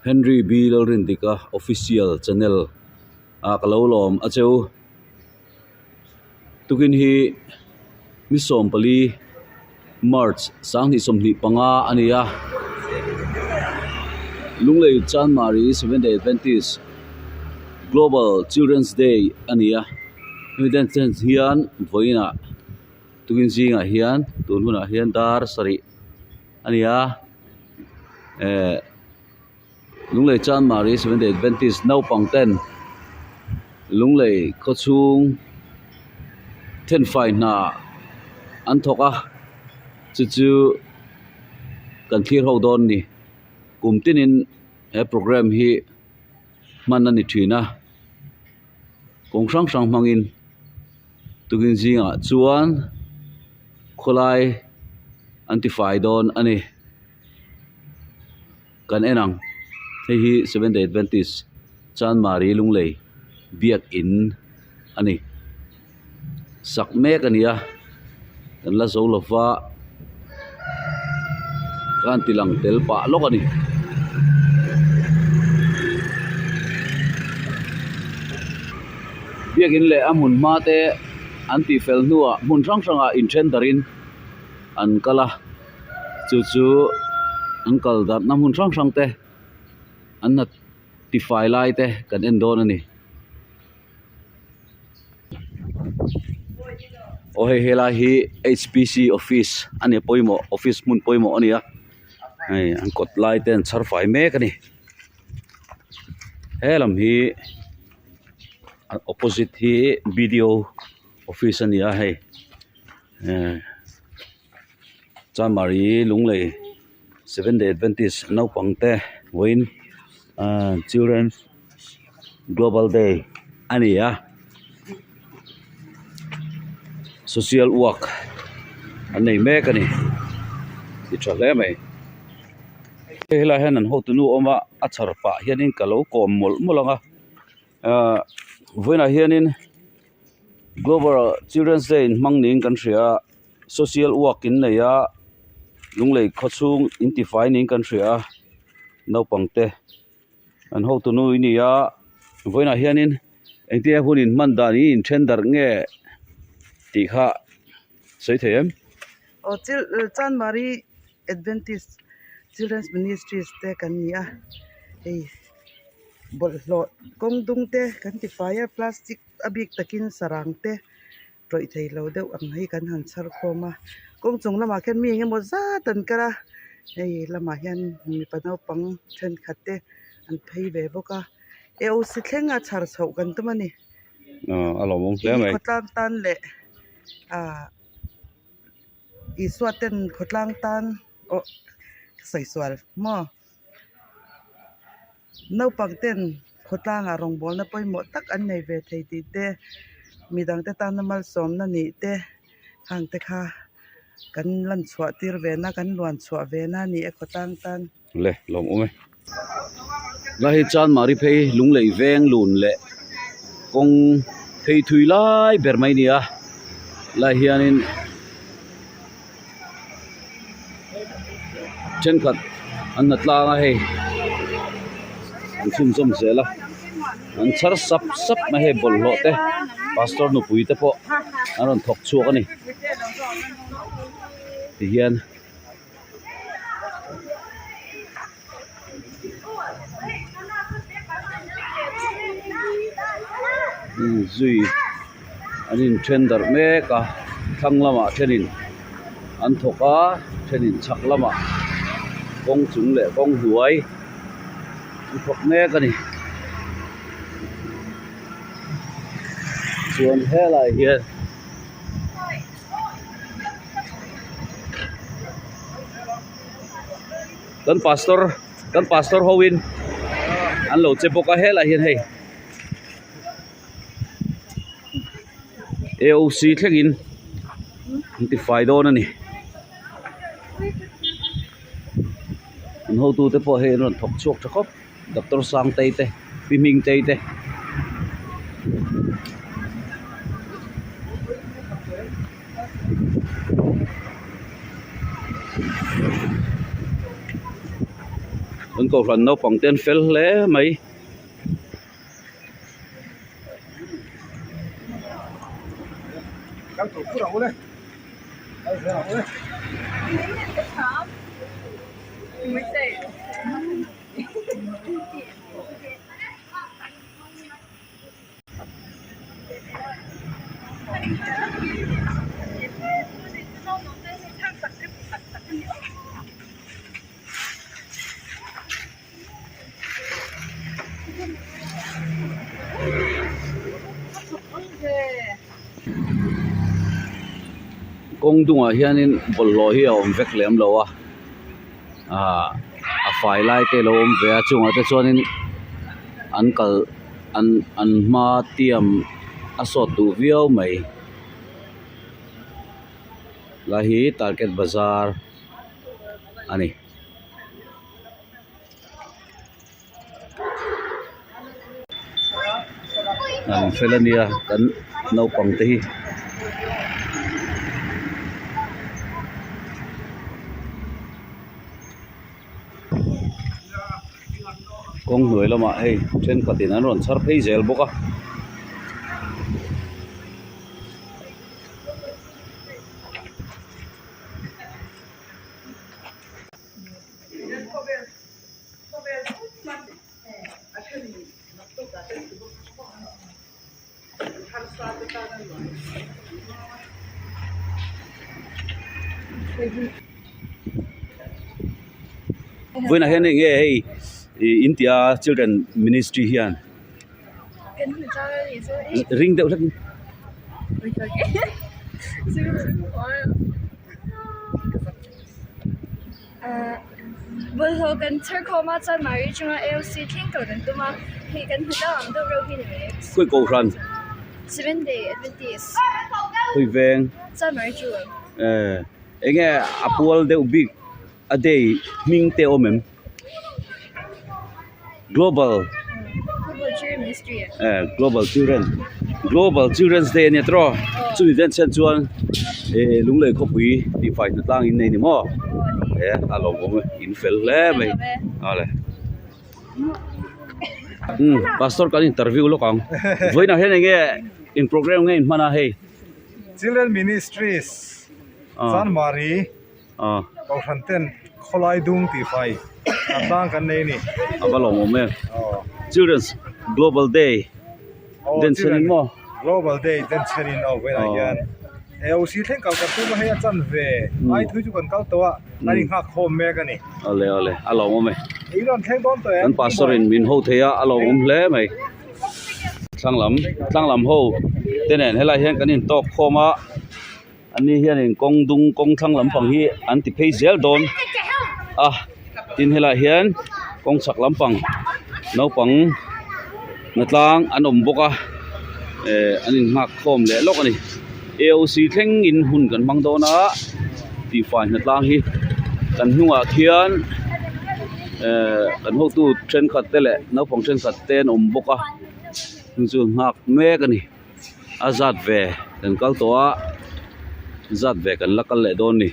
Henry B Lalrindika official channel ah ka lo lawm a cheu tukin hi ni 14 March 2025 a ni a Lunglei Chanmari Seventh Day Adventist Global Children's Day a ni a hemi den chen hian vawiinah tukin zingah hian tun hunah hian dar sarih a ni a eh Lunglei Chanmari Seventh Day Adventist naupang ten Lunglei khawchhung thenfai hna an thawk a chu chu kan thlir ho dawn a ni kum tinin he programme hi hman a ni thin a kawng hrang hrang hmangin tukin zingah chuan khawlai an tifai dawn a ni. Kan en ang hei hi Seventh Day Adventist Chanmari Lunglei biakin a ni sak mek a ni a kan la zo lova khan ti lang tel pah lawk a ni. Biakin leh a hmun hma te an tih fel hnuah hmun hrang hrangah inthen darin an kal a. Chu chu an kal darhna hmun hrang hrang te an hna tifai lai te kan en dawn a ni. Aw hei helai hi H P C office a ni pawimawh office hmun pawimawh a ni a hei an kawt lai te an chhar fai mek a ni. He lam hi a opposite hi B D O office a ni a hei eh. Chanmari Lunglei Seventh Day Adventist naupang te vawiin ahh Children's Global Day a ni a social work an nei mek a ni ti tha hle mai hei helaiah hian an hotu nu awm a a chhar pah hianin ka lo kawm mawlh mawlh ang a ahh vawiinah hianin Global Children's Day inhmang niin kan hria a. Social work in nei a Lunglei khawchhung in tifai niin kan hria a naupang te an hotu nu i ni a vawiinah hianin engtin nge hun in hman dan hi in then darh nge tih kha sawi thei em? Aw Chanmari Adventist Children's Ministries te kan ni a hei bawlhhlawh kawng dung te kan tifai a plastic a bik takin sarang te. tawih thei lo deuh ang hi kan han chhar khawm a kawng chung lamah khian mi eng emaw zat an kal a hei lamah hian mipa naupang thenkhat te an phei ve bawk a A O C thleng a chhar chhoh kan tum a ni ah a lawmawm hle mai khawtlang tan leh ah Isua ten khawtlang tan aw ka sawi sual maw. Naupang ten khawtlangah rawngbawlna pawimawh tak an nei ve thei tih te midangte tana malsawmna nih te hang te kha kan lan chhuah tir ve na kan luan chhuah ve na a ni e khawtlang tan. Le lawm awm e. Lai hi Chanmari phei Lunglei veng lun leh kawng phei thui lai ber mai a ni a lai hianin. Thenkhat an la tlang a hei an chhunzawm zel a an chhar sap sap mai hei bawlhhlawh te pastor nupui te pawh an rawn thawk chhuak a ni tihian. Zui an inthen darh mek a thlang lamah thenin an thawk a thenin chhak lamah kawng chung leh kawng hnuai an thawk mek a ni chuan helaiah hian. Kan pastor kan pastor ho in an lo che bawk a helaiah hian hei A O C thlengin an ti fai dawn a ni an hotute pawh hei an rawn thawk chhuak tha khawp doctor Sangtei te pi Hmingtei te. Kan kohhran naupang te an fel hle mai. Kawng dungah hianin bawlhhlawh hi a awm vek lem lo a ahh a fai lai te alo awm ve a chungah te chuanin an kal an an hma tiam a sawt duh viau mai lai hi target bazar a ni. An fel a nia kan naupang te hi. Kawng hnuai lamah hei thenkhat in an rawn chhar phei zel bawk a. Vawiinah hian eng nge hei ih in tia children ministry hian ring deuh hlek in. Bawlhhlawh kan chhar khawm a chuan Mari chunga AOC thleng kal kan tum a, hei kan hmu tlang ang deuh reuh hi ni mai. Khawi kohhran? Seventh Day Adventist. Khawi veng? Chuan Mari chu. Eh, enge a pual deuh bik a day hming te awm em? Global. Global Children Ministry. Eh, Global Children. Global Children's Day ania tawh. Chumi ven chhian chuan eh Lunglei khawpui tihfai hna tlang in nei ni maw? Eh, a lawmawm e, in fel hle mai. Awle. Um, pastor kan interview lawk ang. Vawiinah hian enge in program nge in hman a hei? Children Ministries Chanmari. Kohhran ten khawlai dung tih fai a tlang kan nei a ni. A va lawmawm em. Children's Global Day den chhen in maw? Global Day den chhen in aw vawiinah hian AOC thleng kal kan tum a hei a chan ve ai thui chu kan kal tawh a kan inghak khawm mek a ni. Awle awle a lawmawm e. I rawn thleng dawn tawh em? Kan pastor in min ho thei a a lawmawm hle mai. Thlang lam thlang lam ho te nen helai hian kan intawk khawm a. Ani hianin kawng dung kawng thlang lampang hi an ti phei zel dawn a tin helaiah hian kawng chhak lampang naupang hnatlang an awm bawk a eh an in nghak khawm leh lawk a ni A O C thlengin hun kan hmang dawn a tihfai hnatlang hi kan hnungah khian eh kan hotu thenkhat te leh naupang thenkhat te an awm bawk a chu chu nghak mek a ni. A zat ve kan kal tawh a zat ve kan la kal leh dawn ni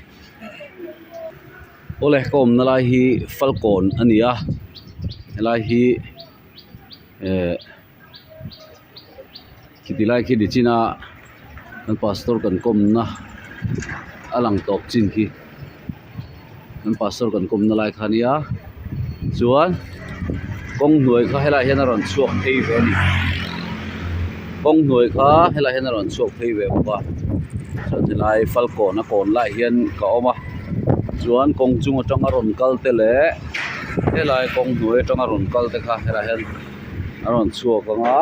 awle ka awmna lai hi falkawn a ni a helai hi eh khiti lai khi nichin a kan pastor kan kawmna a lang tawp chin khi kan pastor kan kawmna lai kha a nia chuan kawng hnuai kha helaiah hian a rawn chhuak phei ve a ni kawng hnuai kha helaiah hian a rawn chhuak phei ve bawk a chuan helai falkawn a kawn laiah hian ka awm a chuan kawng chung atanga rawn kal te leh helai kawng hnuai atanga rawn kal te kha helaiah hian a rawn chhuak ang a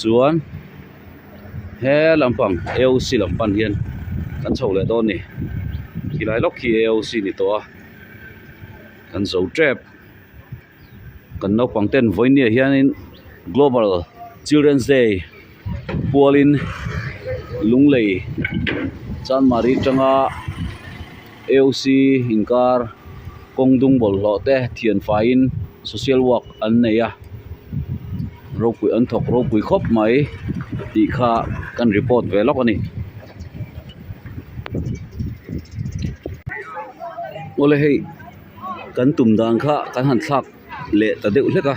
chuan. He lampang AOC lam pan hian kan chho leh dawn a ni khilai lawk khi AOC ni tawh a kan zo tep kan naupang ten vawinia hianin global children's day pualin lunglei chanmari atanga AOC inkar kawng dung bawlhhlawh te thian faiin social work an nei a ropui an thawk ropui khawp mai tih kha kan report ve lawk a ni. Awle hei. Kan tum dan kha kan han thlak leh ta deuh hlek a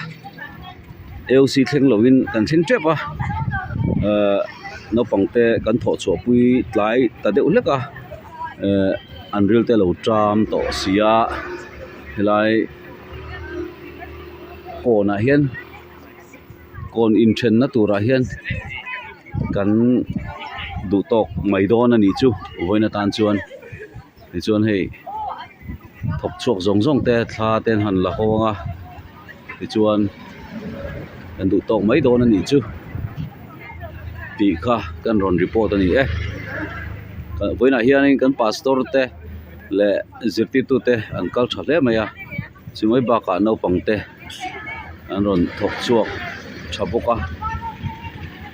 AOC thleng lovin kan thleng tep a ehh naupang te kan thawh chhuah pui tlai ta deuh hlek a ehh an ril te a lo ṭam tawh si a helai kawnah hian kawn inthenna turah hian kan duh tawk mai dawn a nih chu vawiin atan chuan tichuan hei thawk chhuak zawng zawng te thla te an han la hawng a tichuan kan duh tawk mai dawn a nih chu tih kha kan rawn report a ni e vawiinah hianin kan pastor te leh zirtirtu te an kal tha hle mai a chumai bakah naupang te an rawn thawk chhuak tha bawk a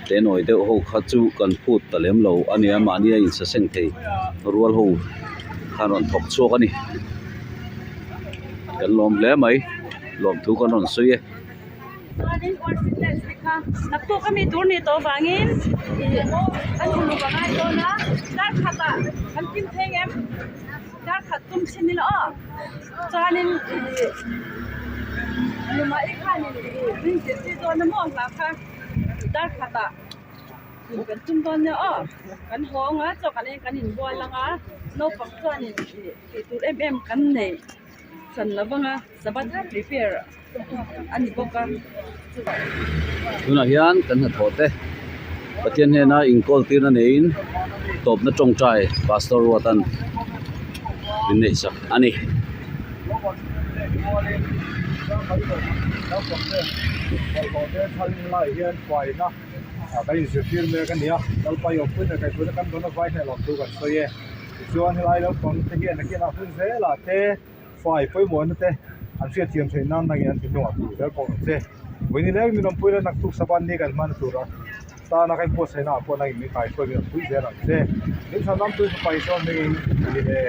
tenawi deuh ho kha chu kan phut ta lem lo a nia mahni a insaseng thei rual ho kha an rawn thawk chhuak a ni kan lawm hle mai lawmthu kan rawn sawi e. Chuanin ordinance te kha naktuk ami tur ni tawh vangin ih kan uluk a ngai dawn a dar khatah kan kim thei em dar khat tum chhin ila aw chuanin ih Lumah-i khanin ih min zirtir dawn a maw hla kha dar khatah kan tum dawn nia aw kan haw ang a chaw kan en kan inbual ang a naupang chuanin ih tih tur em em kan nei hran lo vang a sabbath prepare a ni bawk a. Tunah hian kan hnathawh te Pathian hnena inkawl tirna neiin tawpna tawngtai Pastor Ruatan min neih sak a ni. Kan inzirtir mek a ni a, Lalpa Yawpui leh Kaihhruaina kan dawn avai hian lawmthu kan sawi e. Tichuan helai naupang te hian nakinah hun zelah te fai pawimawhna te an hriatthiam theih nan nangin an thinlungah tur zel pawh ang che. Vawiin leng min awmpui la naktuk saban ni kan hman tur a tana kan inbuatsaihna ah pawh nangin min kaihruai min awmpui zel ang che. Min chhan lam tui fapa Isua hmingin a ni e.